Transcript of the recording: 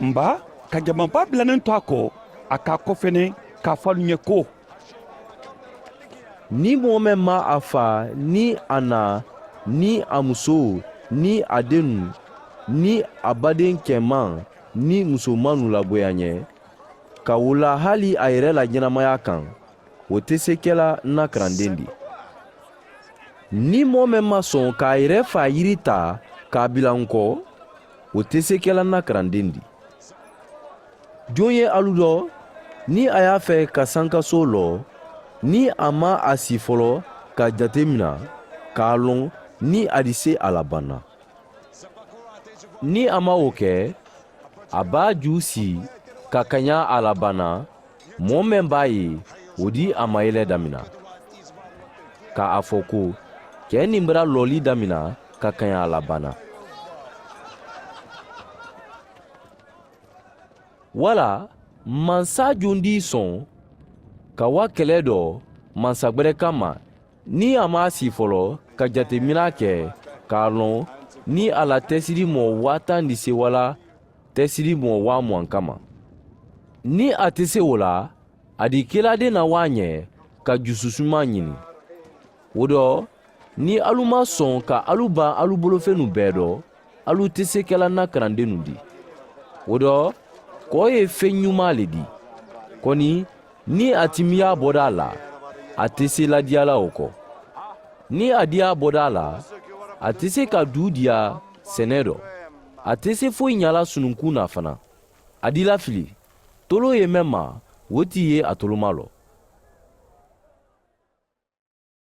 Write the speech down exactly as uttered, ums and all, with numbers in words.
N ba, ka jamaa baa bilanen to a ko, a ka a kofene ka a fo alu ɲe ko, niŋ moo meŋ maŋ a faa niŋ a naa niŋ a musoo niŋ a dennu niŋ a badenkemaa niŋ musomaanu la boyi a ɲe, ka wulaa hali a yere la ɲenamaya kaŋ, wo te se ke la n na karandeŋ di. Niŋ moo meŋ maŋ soŋ ka a yere faa yiri taa ka a bila n ko, wo te se ke la n na karandeŋ di. Joŋ ye alu do niŋ a ye a fee ka sankasoo loo, niŋ a maŋ a sii foloo ka jatemina ka a loŋ niŋ a di se a la baŋ na? Niŋ a maŋ wo ke, a be a juu sii ka kaña a la baŋ na. Moo meŋ be a ye, wo di a maŋ yele damina ka a fo ko, ke nimbira looli damina ka kaña a la baŋ na. Wala mansa jundi soŋ ka wa kele do mansagbere kamma, niŋ a maŋ a sii foloo ka jatemina ke ka a loŋ niŋ a la tesiri moo waa taŋ di se wala tesiri moo waa muwaŋ kamma? Niŋ a te se wo la, a di kiilaadeŋ na wo a ɲe ka jususumaa ɲini. Wo do, niŋ alu maŋ soŋ ka alu baŋ alu bolofenu bee do, alu te se ke la n na karandeenu di. Wo do, koo ye feŋ ñumaa le di. Koni niŋ a timiyaa bodaa la, a te se ladiyaa la wo ko. Niŋ a diyaa bodaa la, a te se ka duu diyaa senee do. A te se foyi ñaa la sununkuu naa fanaa. A di lafili, toloo ye meŋ maa, wo ti ye a tolomaa loo.